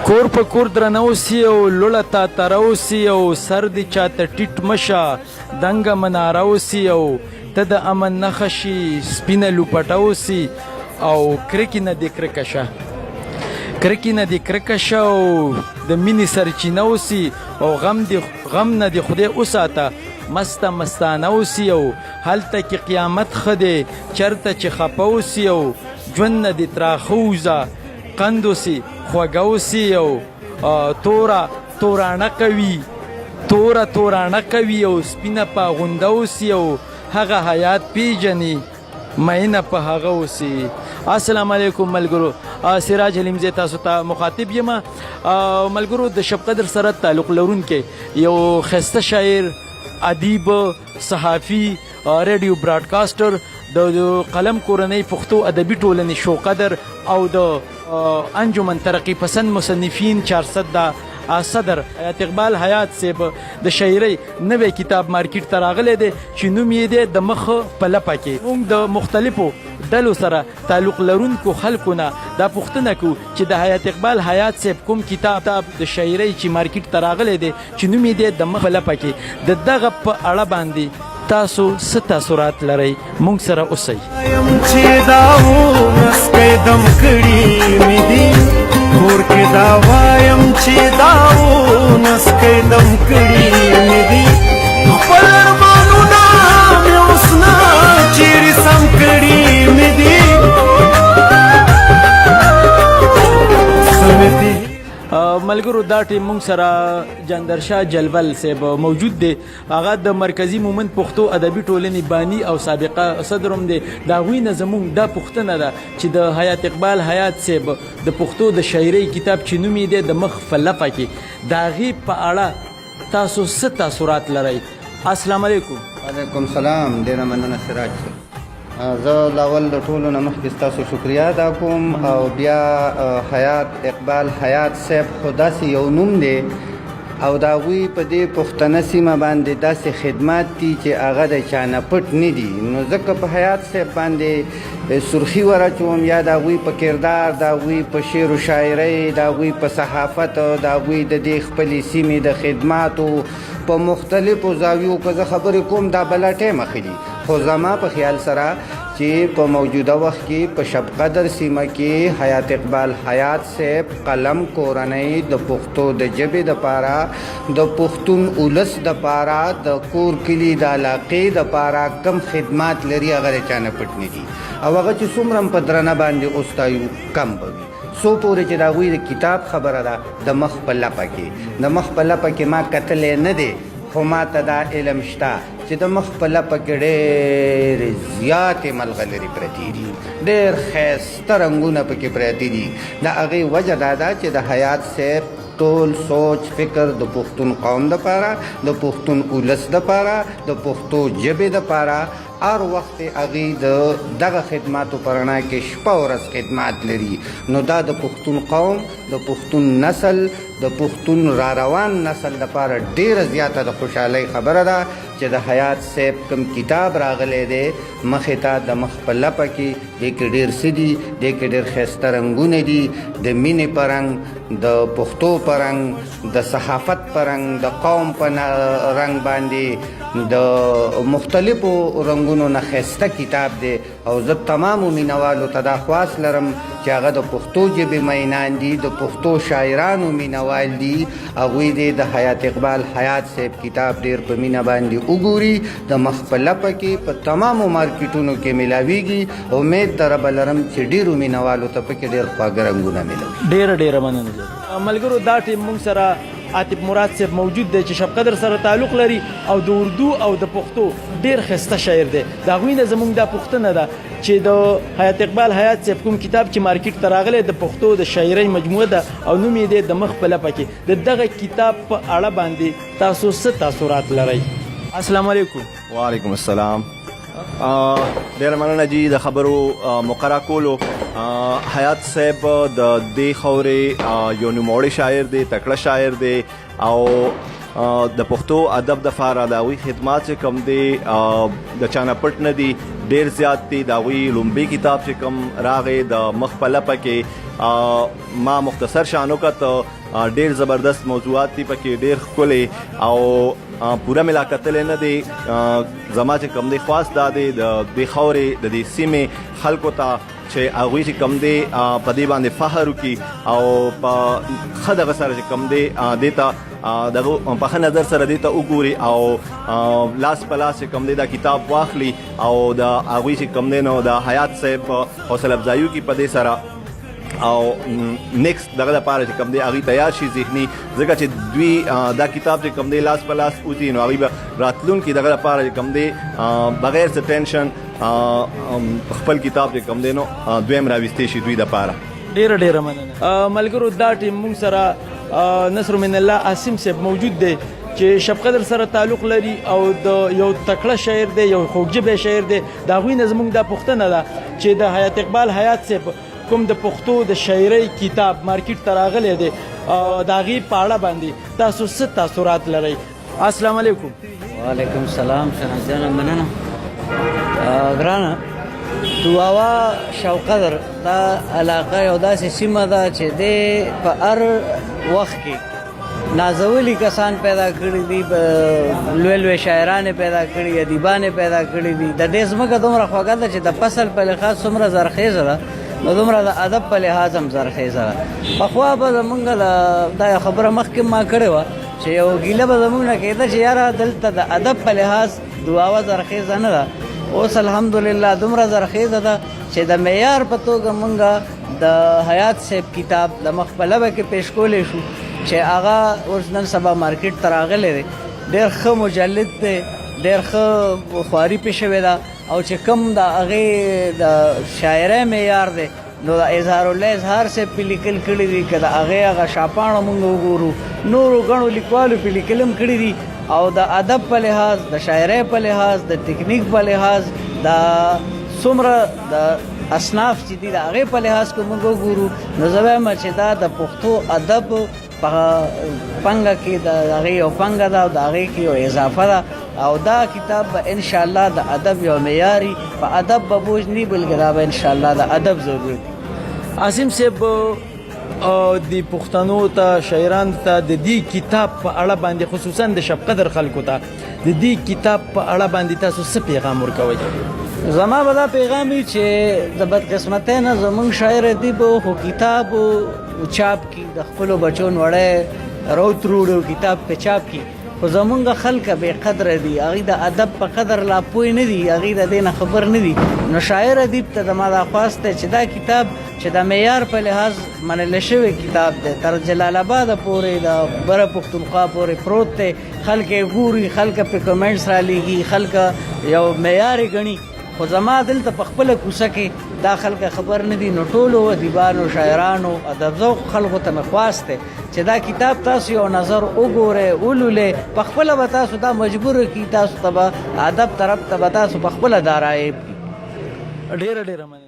کور په کور درنه اوسي او لوړه تا تره اوسي او سر دې چاته ټیټ مشه دنګه مناره اوسي او ته د امن نښه شي سپینه لوپټه اوسي او کرکې نه دې کرکه شه، کرکې نه دې کرکه شه او د مینې سرچینه اوسي او غم دې غم نه دې خدای وساته مسته مستانه اوسي او هلته کې قیامت ښه دی چرته چې خپه اوسي او ژوند نه دې تراخه ووځه قند اوسي خوږه اوسي او توره توراڼه کوي، توره توراڼه کوي او سپینه پاغونده اوسي او هغه حیات پیژني مینه په هغه اوسي. السلام علیکم ملګرو، سراج حلیمزی تاسو ته مخاطب یم. ملګرو، د شبقدر سره تعلق لرونکی یو ښایسته شاعر، ادیب، صحافي، ریډیو براډکاسټر، د قلم کورنۍ پښتو ادبي ټولنې شوقدر او د انجمن ترقي پسند مصنفین چارسده صدر حیات اقبال حیات صیب د شاعرۍ نوی کتاب مارکیټ ته راغلی دی چې نوم یې دی د مخ په لپه کې. موږ د مختلفو ډلو سره تعلق لرونکو خلکو نه دا پوښتنه کوو چې د حیات اقبال حیات صیب کوم کتاب د شاعرۍ چې مارکیټ ته راغلی دی چې نوم یې دی د مخ په لپه کې، د دغه په اړه باندې تاسو څه تاثرات لرئ؟ مونږ سره اوسئ. یم چې دا ونس کې دم کړي مې دي کور کې، دا وایم چې دا ونس کې دم کړي مې دي، خپل ارمانونه مې اوس نه چیرې سم کړي مې دي سم دي. ملګرو، دا ټیم مونږ سره جندرشاه جلول صاحب موجود دی. هغه د مرکزی مومند پښتو ادبي ټولنې بانی او سابقه صدر هم دی. د هغوی نه زمونږ دا پوښتنه ده چې د حیات اقبال حیات صاحب د پښتو د شاعرۍ کتاب چې نوم یې دی د مخ په لپه کې، د هغې په اړه تاسو څه تاثرات لرئ؟ السلام علیکم. وعلیکم سلام، ډیره مننه سراج صاحب. زه لاول د ټولو نه مخکې ستاسو شکریا ادا کوم او بیا حیات اقبال حیات صاحب خو داسې یو نوم دی او د هغوی په دې پښتنه سیمه باندې داسې خدمات دي چې هغه د چا نه پټ نه دي، نو ځکه په حیات صاحب باندې سرخي وراچوم یا د هغوی په کردار، د هغوی په شعر و شاعرۍ، د هغوی په صحافت، د هغوی د دې خپلې سیمې د خدماتو په مختلفو زاویو که زه خبرې کوم دا بلا ټیم اخلي، خو زما په خیال سره چې په موجوده وخت کې په شبقدر سیمه کې حیات اقبال حیات صاحب قلم کورنۍ د پښتو د ژبې دپاره، د پښتون ولس دپاره، د کور کلي د علاقې دپاره کم خدمات لري هغه د چا نه پټ نه دي او هغه چې څومره هم په درنه باندې وستایو کم به وي. څو پورې چې د هغوی د کتاب خبره ده د مخ په لپه کې، د مخ په لپه کې ما کتلی نه دی، خو ما ته دا علم شته چې د مخ په لپه کې ډېرې زیاتې ملغلرې پرتې دي، ډېر ښایسته رنګونه پکې پراته دي. د هغې وجه دا ده چې د حیات صاحب ټول سوچ فکر د پښتون قوم دپاره، د پښتون ولس دپاره، د پښتو ژبې دپاره، هر وخت هغوی د دغه خدماتو په رڼا کې شپه ورځ خدمات لري، نو دا د پښتون قوم، د پښتون نسل، د پښتون را روان نسل دپاره ډېره زیاته د خوشحالۍ خبره ده چې د حیات صاحب کوم کتاب راغلی دی مخې ته د مخ په لپه کې، دې کې ډېر څه دي، دې کې ډېر ښایسته رنګونه دي، د مینې په رنګ، د پښتو په رنګ، د صحافت په رنګ، د قوم په رنګ باندې د مختلفو رنګونو نه ښایسته کتاب دی. او زه تمامو مینوالو ته دا خواست لرم چې هغه د پښتو ژبې مینان دي، د پښتو شاعرانو مینوال دي، هغوی دې د حیات اقبال حیات صاحب کتاب ډېر په مینه باندې وګوري. د مخ په لپه کې په تمامو مارکیټونو کې ملاویږي. امید د ربه لرم چې ډېرو مینوالو ته پکې ډېر خواږه رنګونه ملاو شي. ډېره ډېره مننه ملګرو. دا ټیم مونږ سره عاطف مراد صاحب موجود دی چې شبقدر سره تعلق لري او د اردو او د پښتو ډیر ښایسته شاعر دی. د هغوی نه زمونږ دا پوښتنه ده چې د حیات اقبال حیات صاحب کوم کتاب چې مارکیټ ته راغلی د پښتو د شاعرۍ مجموعه ده او نوم یې دی د مخ په لپه کې، د دغه کتاب په اړه باندې تاسو څه تاثرات لرئ؟ السلام علیکم. وعلیکم السلام، ډیره مننه جی د خبرو مقرره کولو. حیات صاحب د دې خورې یو نوموړی شاعر دی، تکړه شاعر دی او د پښتو ادب د فاره د هغوی خدمات چې کوم دی د چا نه پټ نه دي. ډیر زیات دي. د هغوی لومبی کتاب چې کوم راغی د مخ په لپه کې، ما مختصر شان وکړ، ډیر زبردست موضوعات دي پکې، ډیر ښکلي او پوره مې لا کتلی نه دی. زما چې کوم دی خواست دا دی د دې خاورې د دې سیمې خلکو ته چې هغوی چې کوم دی په دې باندې فخر وکړي او په ښه دغه سره چې کوم دی دې ته دغه په ښه نظر سره دې ته وګوري او لاس په لاس چې کوم دی دا کتاب واخلي او د هغوی چې کوم دی نو د حیات صاحب حوصله افزایي وکړي په دې سره، او نیکسټ دغه لپاره چې کوم دی هغوی تیار شي ذهني، ځکه چې دوی دا کتاب چې کوم دی لاس په لاس وځي نو هغوی به راتلونکي دغه لپاره چې کوم دی بغیر څه ټینشن خپل کتاب چې کوم دی نو دویم راویستی شي دوی دپاره. ډیره ډیره مننه ملګرو. دا ټیم مونږ سره نصر من الله عاصم صاحب موجود دی چې شبقدر سره تعلق لري او د یو تکړه شاعر دی، یو خوږژبی شاعر دی. د هغوی نه زموږ دا پوښتنه ده چې د حیات اقبال حیات صاحب کوم د پښتو د شاعرۍ کتاب مارکیټ ته راغلی دی، د هغې په اړه باندې تاسو څه تاثرات لرئ؟ السلام علیکم. وعلیکم السلام شناز جان، مننه ګرانه. دواوا شوقدر دا علاقه یو داسې سیمه ده چې د په هر وخت کې نازولي کسان پیدا کړي دي، لوی لوی شاعران پیدا کړي، ادیبان پیدا کړي دي. د دې ځمکه دومره خوږه ده چې د فصل په لحاظ څومره زرخیزه ده نو دومره د ادب په لحاظ هم زرخیزه ده. پخوا به زمونږ دا خبره مخکې ما کړې وه چې یو ګیله به زمونږ نه کېده چې یاره دلته د ادب په لحاظ دواوه زرخیزه نه ده. اوس الحمدلله دومره زرخیزه ده چې د معیار په توګه مونږ د حیات صاحب کتاب د مخ په لبه کې پیش کولی شو چې هغه اوس نن سبا مارکیټ ته راغلی دی. ډېر ښه مجلد دی، ډېر ښه خواري پې شوې ده، او چې کوم د هغې د شاعرۍ معیار دی نو د اظهار الله اظهار صاحب پې لیکل کړي دي، که د هغې هغه شاپاڼه مونږ وګورو، نورو ګڼو لیکوالو پې لیکل هم کړي دي. او د ادب په لحاظ، د شاعرۍ په لحاظ، د تکنیک په لحاظ، د څومره د اصناف چې دي د هغې په لحاظ که موږ وګورو نو زه وایم چې دا د پښتو ادب په پنګه کې د هغې یو پنګه ده او د هغې کې یو اضافه ده، او دا کتاب به انشاءالله د ادب یو معیاري، په ادب به بوج نه، بلکې دا به انشاءالله د ادب ضرورت. عاصم صاحب، د پښتنو ته، شاعران ته د دې کتاب په اړه باندې، خصوصا د شبقدر خلکو ته د دې کتاب په اړه باندې تاسو څه پیغام ورکوئ؟ زما به دا پیغام وي چې د بدقسمتۍ نه زمونږ شاعر ادیب خو کتاب چاپ کړي، د خپلو بچو نوړی راوتروړي، کتاب په چاپ کړي، خو زمونږ خلک بې قدره دي، هغوی د ادب په قدر لا پوه نه دي، هغوی د دې نه خبر نه دي. نو شاعر ادیب ته زما دا خواست دی چې دا کتاب چې د معیار په لحاظ منل شوی کتاب دی، تر جلال آباده پورې د بره پښتونخوا پورې پروت دی، خلک یې ګوري، خلک پرې کمنټس رالیږي، خلک یو معیار یې ګڼي، خو زما دلته په خپله کوڅه کې دا خلک خبر نه دي. نو ټولو ادیبانو، شاعرانو، ادب ذوق خلکو ته مې خواست دی چې دا کتاب تاسو یو نظر وګورئ، ولولئ، په خپله به تاسو دا مجبور کړي، تاسو ته به ادب طرف ته به تاسو په خپله دا رایب کړي. ډېره ډېره مننه.